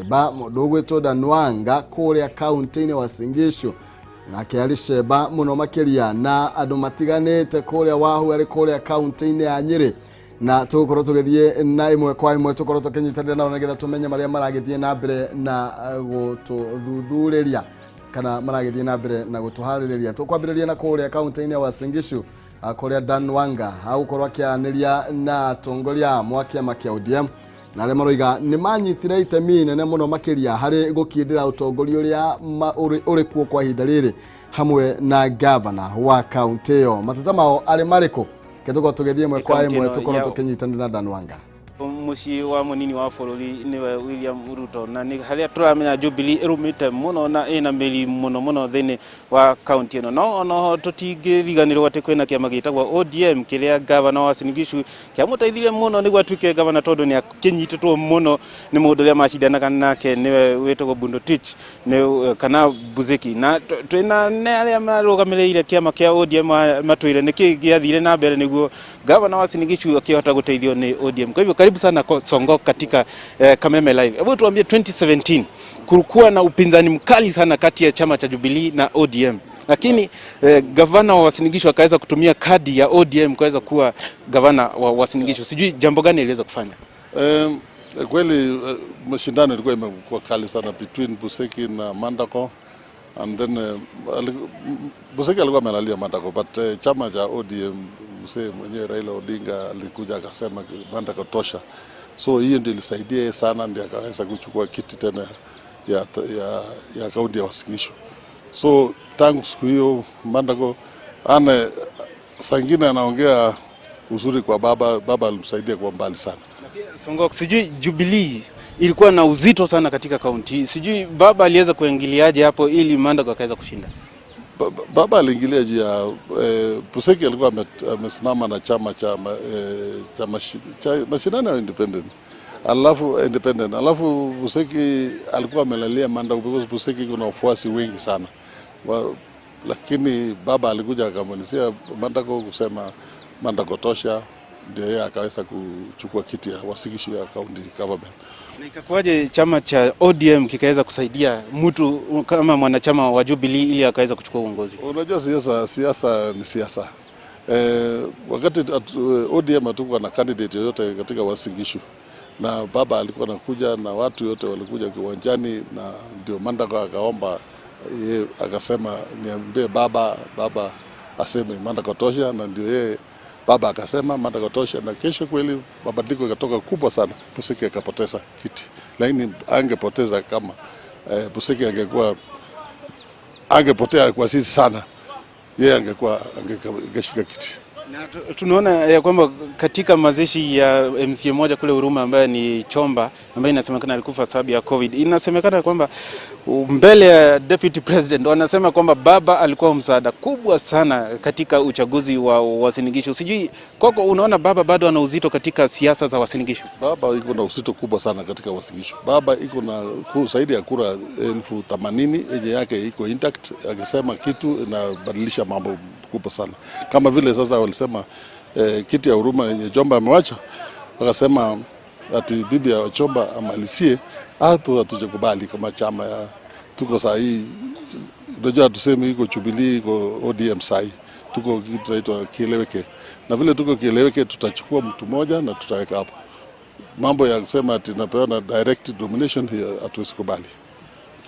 Ba mundu ugwitwo Dan Wanga kuria kaunti-ini Uasin Gishu nake aricemba muno makiria na andu matiganite kuria Wahu ari kuria kaunti-ini ya Nyeri na tugukorwo tugithie na imwe kwa imwe tukorwo tukinyitanira nao nigetha tumenye maria maragithie na mbere na gututhuthuriria kana maragithie na mbere na gutuhaririria. Tukwambiriria na kuria kaunti-ini ya Uasin Gishu kuria Dan Wanga agukorwo akiaraniria na atongoria mwa kiama kia ODM na arĩa maroiga nĩ manyitire itemi nene mũno makĩria harĩ gũkindĩra ũtongoria ũrĩa ũrĩ kuo kwa ihinda rĩrĩ hamwe na gavana wa kaunti ĩyo. Mateta mao arĩ marĩkũ? Tũkorwo tũgĩthiĩ ĩmwe kwa ĩmwe tũkorwo tũkĩnyitanĩra na Dan Wanga. Muciĩ wa munini wa bũrũri niwe William Ruto na nĩ harĩa tũramenya Jubilee ĩrũmĩte mũno na ĩna mĩri mũno mũno thĩinĩ wa kaunti ĩno. No onoho tũtingĩriganĩrwo atĩ kwĩna kĩama gĩtagwo ODM kĩrĩa gavana wa Uasin Gishu kĩamũteithirie mũno nĩguo atuĩke gavana tondũ nĩ akĩnyitĩtwo mũno nĩ mũndũ ũrĩa macindanaga nake nĩwe wĩtagwo Bundotich nĩ kana Buzeki. Na twĩna nĩ arĩa marũgamĩrĩire kĩama kĩa ODM matwĩre nĩkĩ gĩathire na mbere nĩguo gavana wa Uasin Gishu akĩhota gũteithio nĩ ODM. Kwa hivyo karibu sana Songo katika Kameme Live. Hebu tuambie, 2017 kulikuwa na upinzani mkali sana kati ya chama cha Jubilee na ODM. Lakini gavana wa Uasin Gishu akaweza kutumia kadi ya ODM kuweza kuwa gavana wa Uasin Gishu. Sijui jambo gani aliweza kufanya? Kweli mashindano ilikuwa imekuwa kali sana between Buseki na Mandako, and then Buseki alikuwa amelalia Mandako, but chama cha ODM mzee mwenyewe Raila Odinga alikuja akasema Mandako tosha. So hiyo ndio ilisaidia sana, ndio akaweza kuchukua kiti tena ya kaunti ya Uasin Gishu. So tangu siku hiyo Mandako ana sangine anaongea uzuri kwa baba, baba alimsaidia kwa mbali sana. Songo, sijui Jubilee ilikuwa na uzito sana katika kaunti. Sijui baba aliweza kuingiliaje hapo ili Mandako akaweza kushinda. Baba aliingilia juu ya Buseki alikuwa amesimama na chama cha mashindano ya independent. Alafu Buseki alikuwa amelalia Mandako because Buseki kuna wafuasi wengi sana. Lakini baba alikuja akamwelezea Mandako kusema Mandako tosha, ndio yeye akaweza kuchukua kiti ya Uasin Gishu ya county government. Na ikakuwaje chama cha ODM kikaweza kusaidia mtu kama mwanachama wa Jubilee ili akaweza kuchukua uongozi? Unajua siasa ni siasa. Wakati ODM hatukuwa na candidate yoyote katika Uasin Gishu, na baba alikuwa anakuja na watu yote walikuja kiwanjani, na ndio Mandako akaomba yeye akasema niambie baba, baba aseme Mandako tosha, na ndio yeye baba akasema Mandako tosha, na kesho kweli mabadiliko yakatoka kubwa sana. Buseki akapoteza kiti, lakini angepoteza kama Buseki angepotea kwa sisi sana, yeye angeshika kiti. Na tunaona ya kwamba katika mazishi ya MCA moja kule Huruma ambaye ni Chomba, ambaye inasemekana alikufa sababu ya COVID, inasemekana kwamba mbele ya deputy president wanasema kwamba baba alikuwa msaada kubwa sana katika uchaguzi wa Uasin Gishu. Sijui kwako unaona baba bado ana uzito katika siasa za Uasin Gishu? Baba iko na uzito kubwa sana katika Uasin Gishu. Baba iko na zaidi ya kura 80,000 yenye yake iko intact, akisema kitu inabadilisha mambo kubwa sana. Kama vile sasa walisema kiti ya Huruma yenye Chomba amewacha, wakasema ati bibi ya Chomba amalizie, hapo hatujakubali kama chama ya tuko saa hii. Unajua tuseme iko Jubilee iko ODM saa hii, tuko kitu tunaitwa kieleweke, na vile tuko kieleweke tutachukua mtu mmoja na tutaweka hapo. Mambo ya kusema ati napeana direct domination hiyo hatuwezi kubali.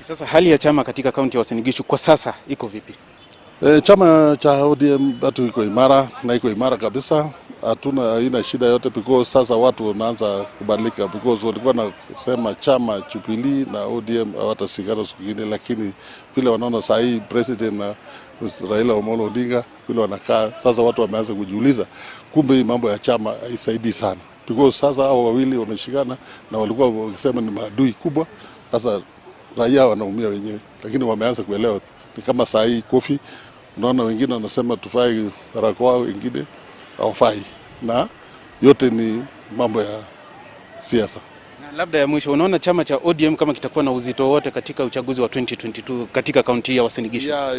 Sasa hali ya chama katika kaunti ya Uasin Gishu kwa sasa iko vipi? Chama cha ODM bado iko imara na iko imara kabisa. Hatuna haina shida yote because sasa watu wanaanza kubadilika, because walikuwa nasema chama Jubilee na ODM hawatashikana siku nyingine, lakini vile wanaona saa hii president na Raila Amolo Odinga vile wanakaa sasa, watu wameanza kujiuliza kumbe hii mambo ya chama haisaidii sana, because sasa hao wawili wameshikana na walikuwa wakisema ni maadui kubwa. Sasa raia wanaumia wenyewe, lakini wameanza kuelewa. Ni kama saa hii Kofi, unaona wengine wanasema tufai barakoa, wengine hawafai, na yote ni mambo ya siasa. Na labda ya mwisho, unaona chama cha ODM kama kitakuwa na uzito wote katika uchaguzi wa 2022 katika kaunti ya Uasin Gishu? Ya,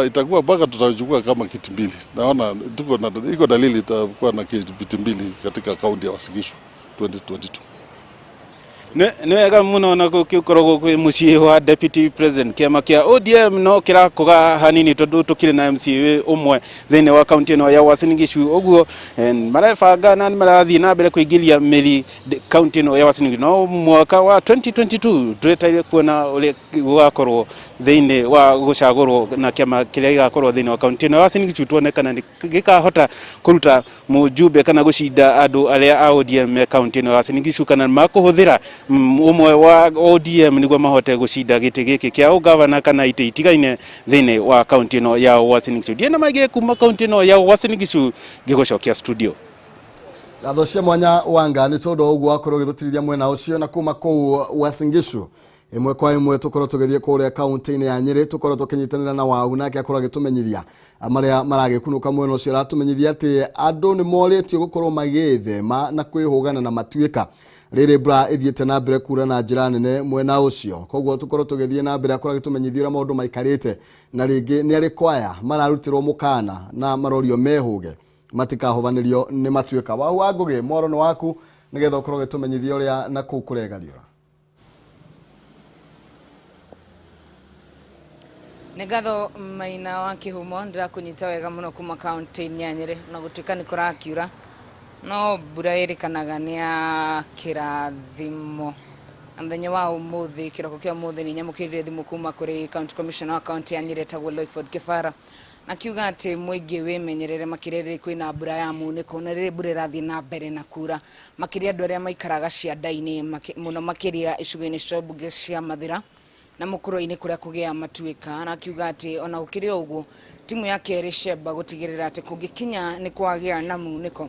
itakuwa mpaka tutachukua kama kiti mbili. Naona tuko na iko dalili itakuwa na viti mbili katika kaunti ya Uasin Gishu 2022. Nĩ wega mũno na gũgĩkoragwo kwĩ mũciĩ wa deputy president. Kĩama kĩa ODM no kĩrakũga hanini tondũ tũkĩrĩ na MCA ũmwe thĩinĩ wa kaunti ĩno ya Uasin Gishu. Ũguo marebanga na nĩ marathiĩ na mbere kũingĩria mĩri kaunti ĩno ya Uasin Gishu, no mwaka wa 2022 twetereire kuona ũrĩa gũgakorwo thĩinĩ wa gũcagũrwo na kĩama kĩrĩa gĩgakorwo thĩinĩ wa kaunti ĩno ya Uasin Gishu, tuone kana nĩ gĩkahota kũruta mũjumbe kana gũcinda andũ arĩa a ODM me kaunti ĩno ya Uasin Gishu, kana makũhũthĩra ũmwe wa ODM nĩguo mahote gũcinda gĩtĩ gĩkĩ kĩa ũgavana kana itĩ itigaine thĩinĩ wa kaunti ĩno ya Uasin Gishu. Ndiĩ na maingĩ kuma kaunti ĩno ya Uasin Gishu, ngĩgũcokia studio. Ngatho cia mwanya wanga nĩ tondũ wa ũguo wakorwo ũgĩtũtirithia mwena ũcio. Na kuma kũu Uasin Gishu, ĩmwe kwa ĩmwe tũkorwo tũgĩthiĩ kũrĩa kaunti-inĩ ya Nyĩrĩ, tũkorwo tũkĩnyitanĩra na Wau, nake akorwo agĩtũmenyithia marĩa maragĩkunũka mwena ũcio. Aratũmenyithia atĩ andũ nĩ morĩtio gũkorwo magĩthema na kwĩhũgana na matuĩka rĩrĩ mbura ĩthiĩte na mbere kura na njĩra nene mwena ũcio. Koguo tũkorwo tũgĩthiĩ na mbere, akorwo agĩtũmenyithia ũrĩa maũndũ maikarĩte, na rĩngĩ nĩ arĩ kwaya mararutĩrwo mũkana na marorio mehũge matikahobanĩrio nĩ matuĩka. Wau wa Ngũgĩ, mwaro nĩ waku nĩgetha ũkorwo ũgĩtũmenyithia ũrĩa na kũu kũregariũra. Nĩ ngatho, Maina wa Kĩhumo. Ndĩrakũnyita wega mũno kuma kaunti ya Nyĩrĩ. Na gũtuĩka nĩ kũrakiura, no mbura ĩrĩkanaga nĩ ya kĩrathimo. Na mũthenya wa ũmũthĩ, kĩroko kĩa ũmũthĩ, nĩ nyamũkĩrire thimũ kuma kũrĩ county commissioner wa kaunti ya Nyĩrĩ etagwo Loyford Kĩbara, akiuga atĩ mũingĩ wĩmenyerere makĩria rĩrĩ kwĩna mbura ya munĩko, na rĩrĩ mbura ĩrathiĩ na mbere na kura, makĩria andũ arĩa maikaraga cianda-inĩ, mũno makĩria icigo-inĩ cia mbunge cia Mathĩra na mũkũrũ-inĩ kũrĩa kũgĩa matuĩka. Na akiuga atĩ ona gũkĩrĩ o ũguo, timu ya kerĩ Sheba gũtigĩrĩra atĩ kũngĩkinya nĩ kwagĩa na munĩko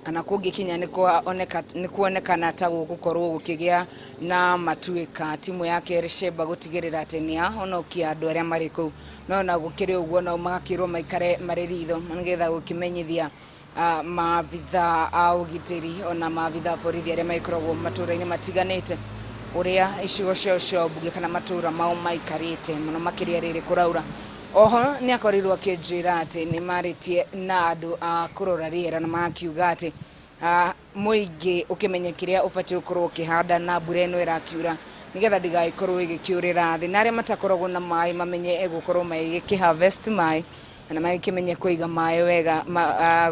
kana kũngĩkinya nĩ kuonekana ta gũgũkorwo gũkĩgĩa na matuĩka, timu ya kerĩ Sheba gũtigĩrĩra atĩ nĩ yahonokia andũ arĩa marĩ kũu. No na gũkĩrĩ ũguo, nao magakĩrwo maikare marĩ ritho nĩgetha gũkĩmenyithia maabitha a ũgitĩri ona maabitha a borithi arĩa magĩkoragwo matũũra-inĩ matiganĩte ũrĩa icigo ciao cia ũmbunge kana matũũra mao maikarĩte, mũno makĩria rĩrĩ kũraura. Oho nĩ akorirwo akĩnjĩra atĩ nĩ marĩtie na andũ a kũrora rĩera na makiuga atĩ mũingĩ ũkĩmenye kĩrĩa ũbatiĩ gũkorwo ũkĩhanda na mbura ĩno ĩrakiura, nĩgetha ndĩgagĩkorwo ĩgĩkĩũrĩra thĩ, na arĩa matakoragwo na maĩ mamenye gũkorwo magĩkĩ harvest maĩ kana magĩkĩmenye kũiga maĩ wega,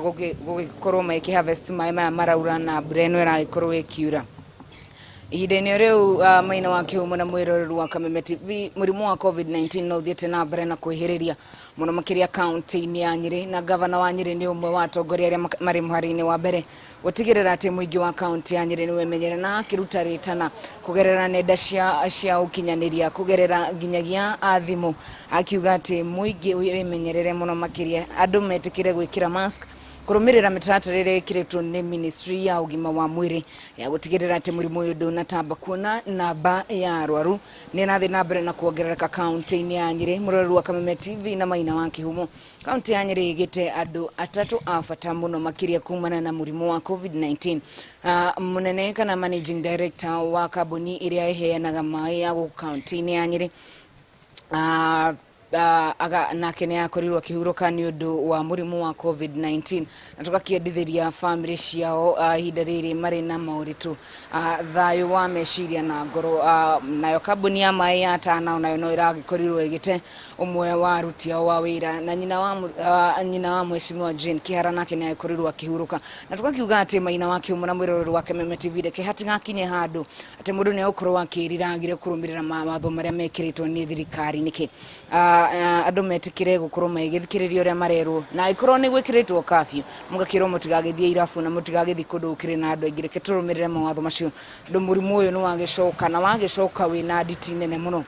gũgĩkorwo magĩkĩ harvest maĩ maya maraura na mbura ĩno ĩragĩkorwo ĩkiura ihinda-inĩ rĩu. Maina wa Kĩhumo na mwĩroreri wa Kameme TV, mũrimũ wa COVID-19 no ũthiĩte na mbere na kwĩhĩrĩria mũno makĩria kaunti-inĩ ya Nyĩrĩ, na gavana wa Nyĩrĩ nĩ ũmwe wa atongoria arĩa marĩ mũhari-inĩ wa mbere gũtigĩrĩra atĩ mũingĩ wa kaunti ya Nyĩrĩ nĩ wemenyera, na akĩruta rĩtana kũgerera nenda cia ũkinyanĩria, kũgerera nginyagia a thimũ, akiuga atĩ mũingĩ wĩmenyerere mũno makĩria, andũ metĩkĩre gwĩkĩra mask, kũrũmĩrĩra mĩtaratara ĩrĩa ĩkĩrĩtwo nĩ ministry ya ũgima wa mwĩrĩ ya gũtigĩrĩra atĩ mũrimũ ũyũ ndũnatamba, kuona namba ya arwaru nĩ ĩrathiĩ na mbere na kuongerereka kaunti-inĩ ya Nyĩrĩ. Mũroreri wa Kameme TV na Maina wa Kĩhumo, kaunti ya Nyĩrĩ ĩgĩte andũ atatũ a bata mũno makĩria kumana na mũrimũ wa COVID-19. Mũnene kana managing director wa kambuni ĩrĩa ĩheanaga maĩ ya gũkũ kaunti-inĩ ya Nyĩrĩ aga nake nĩ akorirwo akĩhurũka nĩ ũndũ wa mũrimũ wa COVID-19, na tũgakĩendithĩria famĩlĩ ciao ihinda rĩrĩ marĩ na moritũ thayũ wa meciria na ngoro. Nayo kambuni ya maĩ ya Tana onayo no ĩragĩkorirwo ĩgĩte ũmwe wa aruti ao wa wĩra, na nyina wa mheshimiwa Jane Kihara nake nĩ agĩkorirwo akĩhurũka. Na tũgakiuga atĩ, Maina wa Kĩhumo na mwĩroreri wa Kameme TV, reke hatigakinye handũ atĩ mũndũ nĩ egũkorwo akĩrira agire kũrũmĩrĩra mawatho marĩa mekĩrĩtwo nĩ thirikari. Nĩkĩ andũ metĩkĩre gũkorwo magĩthikĩrĩria ũrĩa marerwo, na angĩkorwo nĩ gwĩkĩrĩtwo kafyu, mũgakĩrwo mũtigagĩthiĩ irabu na mũtigagĩthiĩ kũndũ gũkĩrĩ na andũ aingĩ, reke tũrũmĩrĩre mawatho macio, tondũ mũrimũ ũyũ nĩ wagĩcoka na wagĩcoka wĩna nditi nene mũno.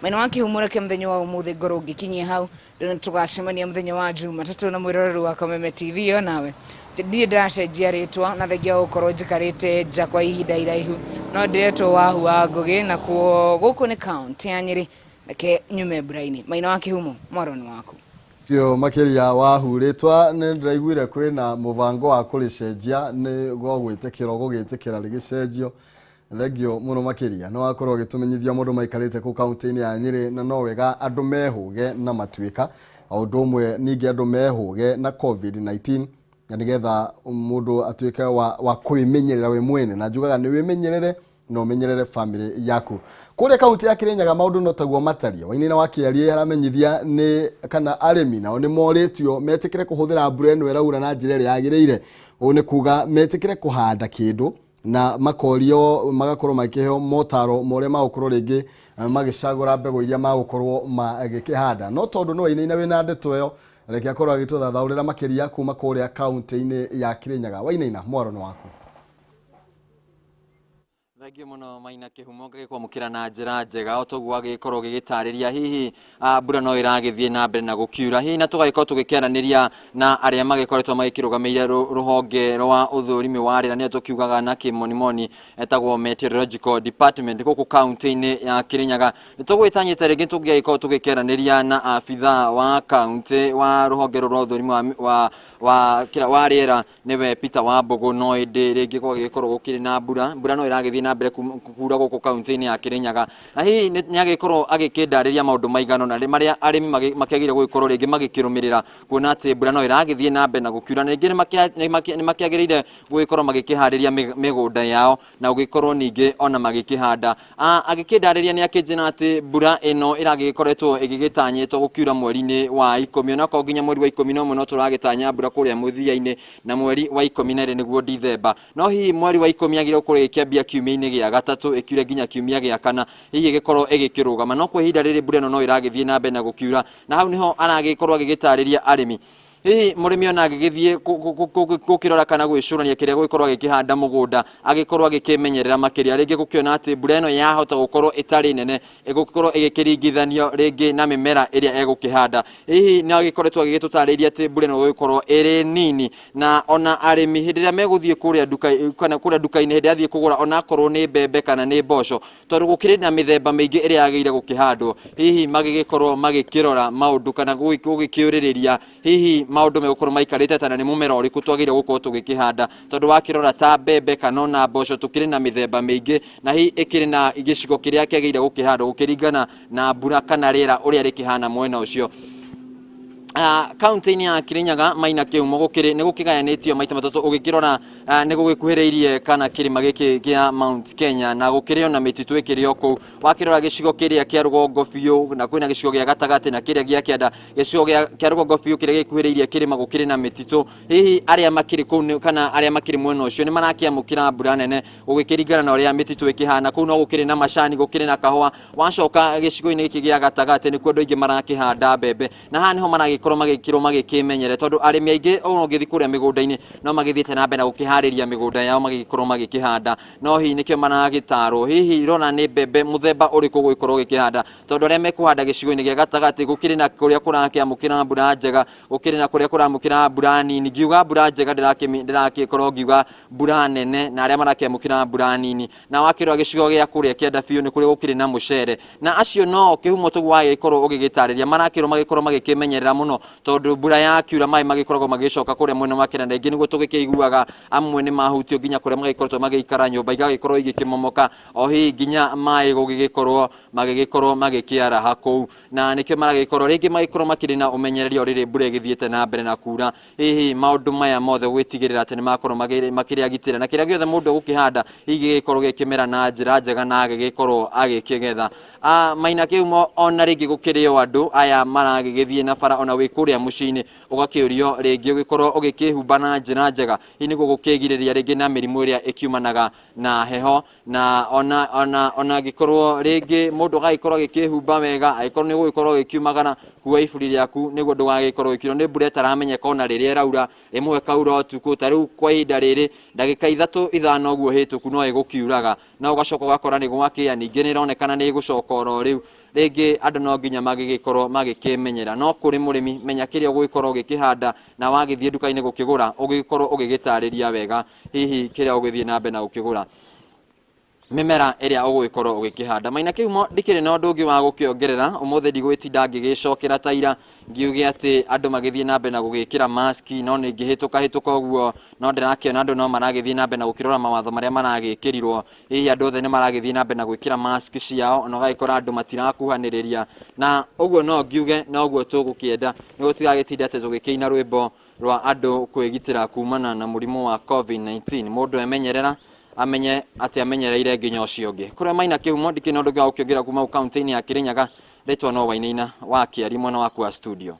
Maina wa Kĩhumo, reke mũthenya wa ũmũthĩ ngorwo ngĩkinyia hau. Ndĩna tũgacemania mũthenya wa Jumatatũ. Na mwĩroreri wa Kameme TV, yo nawe niĩ ndĩracenjia rĩtwa, na thengia wa gũkorwo njikarĩte nja kwa ihinda iraihu, no ndĩretwo Wahu wa Ngũgĩ, na kuo gũkũ nĩ kaunti ya Nyĩrĩ. Reke nyume mbura-inĩ. Maina wa Kĩhumo, mwaro nĩ waku. Kĩo makĩria Wahu, rĩtwa nĩ ndĩraiguire kwĩna mũbango wa kũrĩcenjia, nĩ gwĩtĩkĩra gũgĩtĩkĩra rĩgĩcenjio. Thengio mũno makĩria, nĩ wakorwo ũgĩtũmenyithia mũndũ maikarĩte kũu kaunti-inĩ ya Nyĩrĩ, na no wega andũ mehũge na matuĩka, o ũndũ ũmwe ningĩ andũ mehũge na COVID-19, na nĩgetha mũndũ atuĩke wa kwĩmenyerera we mwene, na njugaga nĩ wĩmenyerere. na ũmenyerere family yaku. Kũrĩa kaunti ya Kirinyaga maũndũ no taguo matariĩ. Wainaina wa Kĩarie aramenyithia nĩ kana arĩmi nao nĩ morĩtio metĩkĩre kũhũthĩra mbura ĩno ĩraura na njĩra ĩrĩa yagĩrĩire. Ũũ nĩ kuga metĩkĩre kũhanda kĩndũ na makorio magakorwo makĩheo motaro ma ũrĩa magũkorwo rĩngĩ magĩcagũra mbegũ iria magũkorwo magĩkĩhanda. No tondũ nĩ Wainaina wĩna ndeto ĩyo, reke akorwo agĩtũthathaũrĩra makĩria kuma kũrĩa kaunti-inĩ ya Kirinyaga. Wainaina, mwaro nĩ waku. Thengiũ mũno Maina Kĩhumo, ngagĩkwamũkĩra na njĩra njega o toguo agĩkorwo gĩgĩtarĩria hihi mbura no ĩragĩthiĩ na mbere na gũkiura hihi, na tũgagĩkorwo tũgĩkĩaranĩria na arĩa magĩkoretwo magĩkĩrũgamĩire rũhonge rwa ũthũrimi wa rĩera, nĩyo tũkiugaga na kĩmonimoni etagwo Meteorological Department gũkũ kaunti-inĩ ya Kirinyaga. Nĩ tũgwĩtanyĩte rĩngĩ tũngĩgĩkorwo tũgĩkĩaranĩria na abithaa wa kaunti wa rũhonge rũrũ rwa ũthũrimi wa rĩera nĩwe Peter Wambũgũ, no ĩndĩ rĩngĩ gwagĩkorwo gũkĩrĩ na mbura, mbura no ĩragĩthiĩ na mbere kura gũkũ kaunti-inĩ ya Kirinyaga, na hihi nĩ agĩkorwo agĩkĩndarĩria maũndũ maigana ũna marĩa arĩmi makĩagĩrĩire gũgĩkorwo rĩngĩ magĩkĩrũmĩrĩra kuona atĩ mbura no ĩragĩthiĩ na mbere na gũkiura, na rĩngĩ nĩ makĩagĩrĩire gũgĩkorwo magĩkĩharĩria mĩgũnda yao na gũgĩkorwo ningĩ ona magĩkĩhanda. Agĩkĩndarĩria nĩ akĩnjĩra atĩ mbura ĩno ĩragĩkoretwo ĩgĩgĩtanyĩtwo gũkiura mweri-inĩ wa 10, onakorwo nginya mweri wa 11 no tũragĩtanya mbura kũrĩa mũthia-inĩ, na mweri wa 12 nĩguo Dithemba. No hihi mweri wa 10 yagĩrĩirwo gũkorwo ĩgĩkĩambia kiumia-inĩ gĩa gatatũ ĩkiure nginya kiumia gĩa kana, hihi ĩgĩkorwo ĩgĩkĩrũgama. No kwa ihinda rĩrĩ mbura ĩno no ĩragĩthiĩ na mbere na gũkiura, na hau nĩho aragĩkorwo agĩgĩtarĩria arĩmi. Hihi mũrĩmi ona agĩgĩthiĩ gũkĩrora kana gwĩcũrania kĩrĩa gũgĩkorwo agĩkĩhanda mũgũnda, agĩkorwo agĩkĩmenyerera makĩria, rĩngĩ gũkĩona atĩ mbura ĩno yahota gũkorwo ĩtarĩ nene, ĩgũkorwo ĩgĩkĩringithanio rĩngĩ na mĩmera ĩrĩa egũkĩhanda. Hihi nĩ agĩkoretwo agĩgĩtũtarĩria atĩ mbura ĩno gũgĩkorwo ĩrĩ nini, na ona arĩmi hĩndĩ ĩrĩa megũthiĩ kũrĩa nduka kana kũrĩa nduka-inĩ hĩndĩ ĩrĩa athiĩ kũgũra, ona akorwo nĩ mbembe kana nĩ mboco, tondũ gũkĩrĩ na mĩthemba mĩingĩ ĩrĩa yagĩrĩire gũkĩhandwo, hihi magĩgĩkorwo magĩkĩrora maũndũ kana gũgĩkĩũrĩrĩria hihi maũndũ megũkorwo maikarĩte tana nĩ mũmera ũrĩkũ twagĩrĩire gũkorwo tũgĩkĩhanda, tondũ wakĩrora ta mbembe kana ona mboco tũkĩrĩ na mĩthemba mĩingĩ, na hihi ĩkĩrĩ na gĩcigo kĩrĩa kĩagĩrĩire gũkĩhandwo gũkĩringana na mbura kana rĩera ũrĩa rĩkĩhana mwena ũcio. Kaunti-inĩ ya Kirinyaga Maina Kĩhumo gũkĩrĩ nĩ gũkĩgayanĩtio maita matatũ ũgĩkĩrora, nĩ gũgĩkuhĩrĩirie kana kĩrĩma gĩkĩ kĩa Mount Kenya, na gũkĩrĩ ona mĩtitũ ĩkĩrĩ o kũu. Wakĩrora gĩcigo kĩrĩa kĩa rũgongo biũ, na kwĩna gĩcigo gĩa gatagatĩ na kĩrĩa gĩa kĩanda. Gĩcigo kĩa rũgongo biũ kĩrĩa gĩkuhĩrĩirie kĩrĩma gũkĩrĩ na mĩtitũ, hihi arĩa makĩrĩ kũu kana arĩa makĩrĩ mwena ũcio nĩ marakĩamũkĩra mbura nene gũgĩkĩringana na ũrĩa mĩtitũ ĩkĩhana kũu. No gũkĩrĩ na macani, gũkĩrĩ na kahũa. Wacoka gĩcigo-inĩ gĩkĩ gĩa gatagatĩ nĩkuo andũ aingĩ marakĩhanda mbembe, na haha nĩho maragĩkorwo magĩkĩrwo magĩkĩmenyere, tondũ arĩmi aingĩ ona ũngĩthiĩ kũrĩa mĩgũnda-inĩ no magĩthiĩte na mbere na gũkĩharĩria mĩgũnda yao magĩkorwo magĩkĩhanda, no hihi nĩkĩo maragĩtarwo hihi rona nĩ mbembe mũthemba ũrĩkũ ũgũgĩkorwo ũgĩkĩhanda, tondũ arĩa mekũhanda gĩcigo-inĩ gĩa gatagatĩ gũkĩrĩ na kũrĩa kũrakĩamũkĩra mbura njega, gũkĩrĩ na kũrĩa kũramũkĩra mbura nini. Ngiuga mbura njega ndĩrakĩkorwo ngiuga mbura nene, na arĩa marakĩamũkĩra mbura nini. Na wakĩrora gĩcigo gĩa kũrĩa kĩanda biũ nĩ kũrĩa gũkĩrĩ na mũcere, na acio no Kĩhumo tũguo wagĩkorwo ũgĩgĩtarĩria marakĩrwo magĩkorwo magĩkĩmenyerera mũno, tondũ mbura yakiura maĩ magĩkoragwo magĩcoka kũrĩa mwena wa kĩanda. Rĩngĩ nĩguo tũgĩkĩiguaga amwe nĩ mahutio nginya kũrĩa magĩkoretwo magĩikara nyũmba igagĩkorwo igĩkĩmomoka, o hihi nginya maĩ gũgĩgĩkorwo magĩgĩkorwo magĩkĩaraha kũu, na nĩkĩo maragĩkorwo rĩngĩ magĩkorwo makĩrĩ na ũmenyereri o rĩrĩ mbura ĩgĩthiĩte na mbere na kura. Hihi maũndũ maya mothe gwĩtigĩrĩra atĩ nĩ makorwo makĩrĩ agitĩre, na kĩrĩa gĩothe mũndũ egũkĩhanda hihi gĩgĩkorwo gĩkĩmera na njĩra njega na agĩgĩkorwo agĩkĩgetha. Maina Kĩhumo ona rĩngĩ gũkĩrĩ o andũ aya maragĩgĩthiĩ na bara, ona wĩ kũrĩa mũciĩ-inĩ ũgakĩũrio rĩngĩ ũgĩkorwo ũgĩkĩhumba na njĩra njega, hihi nĩguo gũkĩgirĩrĩria rĩngĩ na mĩrimũ ĩrĩa ĩkiumanaga na heho, na ona angĩkorwo rĩngĩ mũndũ agagĩkorwo agĩkĩhumba wega, angĩkorwo nĩ ũgũgĩkorwo ũgĩkiumagara, kua iburi rĩaku nĩguo ndũgagĩkorwo ũgĩkĩrwo nĩ mbura ĩtaramenyeka ona rĩrĩa ĩraura, rĩmwe ĩkaura ũtukũ. Ta rĩu kwa ihinda rĩrĩ ndagĩka 3 5 ũguo hĩtũku no ĩgũkiuraga, na ũgacoka ũgakora nĩ gwakĩa, ningĩ nĩ ĩronekana nĩ ĩgũcoka oro rĩu. Rĩngĩ andũ no nginya magĩgĩkorwo magĩkĩmenyera. No kũrĩ mũrĩmi, menya kĩrĩa ũgũgĩkorwo ũgĩkĩhanda, na wagĩthiĩ nduka-inĩ gũkĩgũra ũgĩkorwo ũgĩgĩtarĩria wega hihi kĩrĩa ũgũthiĩ na mbere na gũkĩgũra, mĩmera ĩrĩa ũgũgĩkorwo ũgĩkĩhanda. Maina Kĩhumo ndikĩrĩ na ũndũ ũngĩ wa gũkĩongerera ũmũthĩ, ndigũgĩtinda ngĩgĩcokera ta ira ngiuge atĩ andũ magĩthiĩ na mbere na gũgĩkĩra maski, no nĩ ngĩhĩtũka hĩtũka ũguo, no ndĩrakĩona andũ no maragĩthiĩ na mbere na gũkĩrora mawatho marĩa maragĩkĩrirwo. Hihi andũ othe nĩ maragĩthiĩ na mbere na gwĩkĩra maski ciao, ona ũgagĩkora andũ matirakuhanĩrĩria, na ũguo no ngiuge noguo tũgũkĩenda nĩguo tũtigagĩtinde atĩ tũgĩkĩina rwĩmbo rwa andũ kwĩgitĩra kumana na mũrimũ wa COVID-19. Mũndũ emenyerera amenye atĩ amenyereire nginya ũcio ũngĩ. Kũrĩa Maina Kĩhumo ndikĩrĩ na ũndũ ũngĩ wa gũkĩongerera kuma kaunti-inĩ ya Kĩrĩnyaga, rĩtwa no Wainaina wa Kĩari mwena waku wa studio.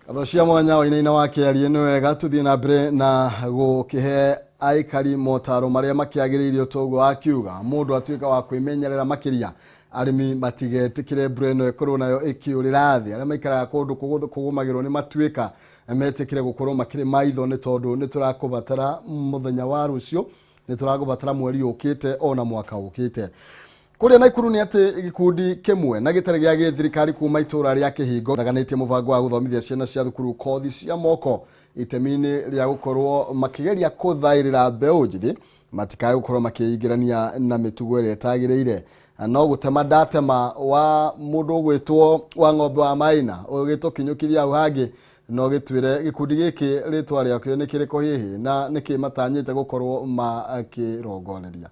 Ngatho cia mwanya Wainaina wa Kĩarie. Nĩ wega tũthiĩ na mbere na gũkĩhe aikari motaro marĩa makĩagĩrĩire toguo akiuga mũndũ atuĩka wa kwĩmenyerera makĩria, arĩmi matigetĩkĩre mbura ĩno ĩkorwo nayo ĩkĩũrĩra thĩ, arĩa maikaraga kũndũ kũgũmagĩrwo nĩ matuĩka metĩkĩre gũkorwo makĩrĩ maitho, nĩ tondũ nĩ tũrakũbatara mũthenya wa rũciũ, nĩ tũrakũbatara mweri ũkĩte ona mwaka ũkĩte. Kũrĩa Naikuru nĩ atĩ gĩkundi kĩmwe na gĩtarĩ gĩa gĩthirikari kuma itũra rĩa Kĩhingo thaganĩtie mũbango wa gũthomithia ciana cia thukuru kothi cia moko itemi-inĩ rĩa gũkorwo makĩgeria kũthaĩrĩra mbeũ njĩthĩ matikae gũkorwo makĩingĩrania na mĩtugo ĩrĩa ĩtagĩrĩire. No gũtema ndatema wa mũndũ ũgwĩtwo wa ng'ombe wa Maina ũgĩtũkinyũkithia hau hangĩ, no gĩtwĩre gĩkundi gĩkĩ rĩtwa rĩakĩo nĩ kĩrĩkũ hihi na nĩkĩ matanyĩte gũkorwo makĩrongoreria.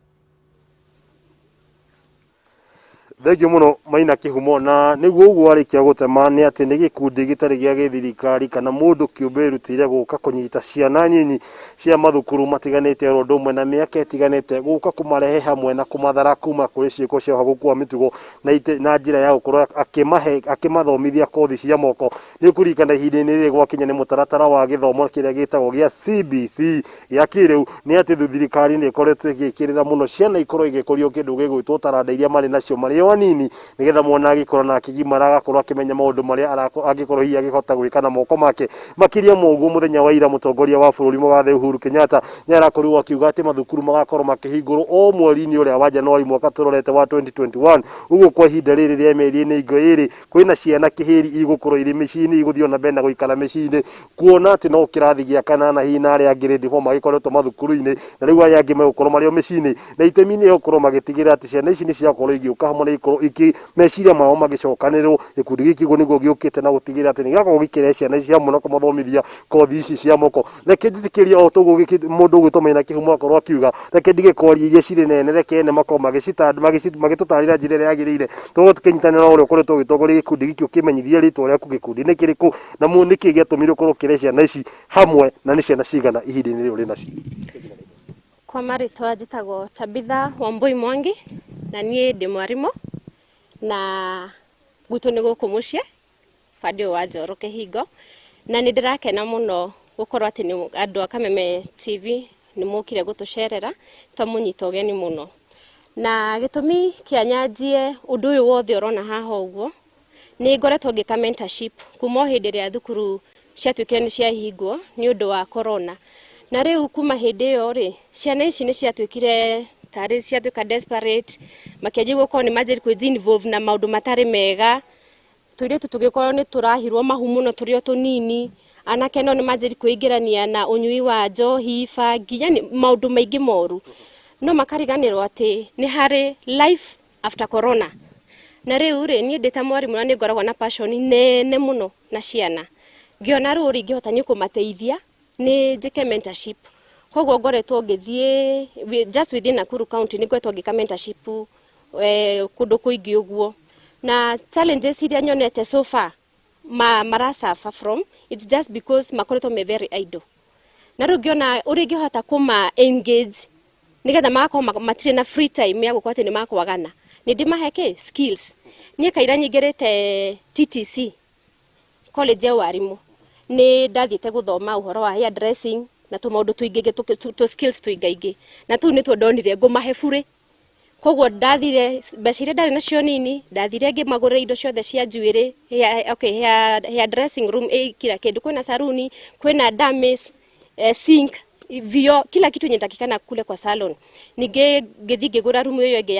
Thengio muno Maina Kĩhumo, na nĩguo ũguo arĩkia gũtema nĩ atĩ nĩ gĩkundi gĩtarĩ gĩa gĩthirikari kana mũndũ kĩũmbe ĩrutĩire gũka kũnyita ciana nyinyi cia mathukuru matiganĩte oro ũndũ ũmwe na mĩaka ĩtiganĩte gũka kũmarehe hamwe na kũmathara kuma kũrĩ ciĩko cia ũhagũku wa mĩtugo na njĩra ya gũkorwo akĩmathomithia kothi cia moko. Nĩ ũkũririkana ihinda-inĩ rĩrĩ gwakinya nĩ mũtaratara wa gĩthomo kĩrĩa gĩtagwo gĩa CBC gĩa kĩrĩu, nĩ atĩ thirikari nĩ ĩkoretwo ĩgĩkĩrĩra mũno ciana ikorwo igĩkũrio kĩndũ gĩgwĩtwo taranda iria marĩ nacio marĩ o anini, nĩgetha mwana agĩkũra na akĩgimara agakorwo akĩmenya maũndũ marĩa angĩkorwo hihi agĩhota gwĩka na moko make. Makĩria ma ũguo, mũthenya wa ira mũtongoria wa bũrũri mũgathe Uhuru Kenyatta nĩ arakorirwo akiuga atĩ mathukuru magakorwo makĩhingũrwo o mweri-inĩ ũrĩa wa Januari mwaka tũrorete wa 2021. Ũguo kwa ihinda rĩrĩ rĩa mĩeri ĩno ĩngĩ ĩrĩ kwĩna ciana kĩhĩri igũkorwo irĩ mĩciĩ-inĩ, igũthiĩ ona mbere na gũikara mĩciĩ-inĩ, kuona atĩ no kĩrathi gĩa kanana hihi na arĩa angĩ grade 4 magĩkoretwo mathukuru-inĩ, na rĩu arĩa angĩ megũkorwo marĩ o mĩciĩ-inĩ, na itemi nĩ gũkorwo magĩtigĩrĩra atĩ ciana ici nĩ ciakorwo igĩũka hamwe na ikorwo meciria mao magĩcokanĩrĩrwo. Gĩkundi gĩkĩ ũguo nĩguo gĩũkĩte na gũtigĩrĩra atĩ nĩ gĩgakorwo gĩkĩrehe ciana ici hamwe na kũmathomithia kothi ici cia moko. Reke njĩtĩkĩrie o toguo mũndũ ũgwĩtwo Maina Kĩhumo akorwo akiuga, reke ndige kwaria iria cirĩ nene, reke ene makorwo magĩtũtarĩra njĩra ĩrĩa yagĩrĩire. Tũgũkorwo tũkĩnyitanĩra na ũrĩa ũkoretwo ũgĩtongoria gĩkundi gĩkĩ, ũkĩmenyithia rĩtwa rĩaku, gĩkundi nĩ kĩrĩkũ, na nĩkĩ gĩatũmire ũkorwo ũkĩrehe ciana ici hamwe, na nĩ ciana cigana ihinda-inĩ rĩrĩ ũrĩ nacio. Kwa marĩtwa njĩtagwo Tabitha Wambui Mwangi, na niĩ ndĩ mwarimũ na gwitũ nĩ gũkũ mũciĩ bandi ũyũ wa Njoro Kĩhingo, na nĩ ndĩrakena mũno gũkorwo atĩ nĩ andũ a Kameme TV nĩ mokire gũtũcerera, twamũnyita ũgeni mũno. Na gĩtũmi kĩa nyanjie ũndũ ũyũ wothe ũrona haha ũguo, nĩ ngoretwo ngĩka mentorship kuma o hĩndĩ ĩrĩa thukuru ciatuĩkire nĩ ciahingwo nĩ ũndũ wa corona. Na rĩu kuma hĩndĩ ĩyo rĩ, ciana ici nĩ ciatuĩkire tarĩ ciatuĩka desperate, makĩanjia gũkorwo nĩ manjĩrĩria kwĩ involve na maũndũ matarĩ mega. Tũirĩtu tũgĩkorwo nĩ tũrahirwo mahu mũno tũrĩ o tũnini, anake no nĩ manjĩrĩria kwĩingĩrania na ũnyui wa njohi, bangi, yani maũndũ maingĩ moru. No makariganĩrwo atĩ nĩ harĩ life after corona. Na rĩu rĩ, niĩ ndĩ ta mwarimũ na nĩ ngoragwo na passion nene mũno na ciana, ngĩona rĩu ũrĩa ingĩhota nĩ kũmateithia nĩ njĩke mentorship. Koguo ngoretwo ngĩthiĩ just within Nakuru County, nĩ ngoretwo ngĩka mentorship kũndũ kũingĩ ũguo. Na challenges iria nyonete so far mara suffer from, it's just because makoretwo me very idle. Na rĩu ngĩona ũrĩa ingĩhota kũma engage nĩgetha magakorwo matirĩ na free time ya gũkorwo atĩ nĩ makwagana, nĩ ndĩmahe kĩ skills. Niĩ kaira nyingĩrĩte TTC college ya warimũ, nĩ ndathiĩte gũthoma ũhoro wa hair dressing na tũmaũndũ tũingĩ, tũ skills tũingaingĩ, na tũu nĩtuo ndonire ngũmahe burĩ. Koguo ndathire mbeca iria ndarĩ nacio nini, ndathire ngĩmagũrĩra indo ciothe cia njuĩrĩ, okay, hair dressing room, kila kĩndũ, kwĩna saruni, kwĩna dummies, sink, vio, kila kitu yenye takikana kule kwa salon. Ningĩ ngĩthiĩ ngĩgũra room ĩyo ĩngĩ.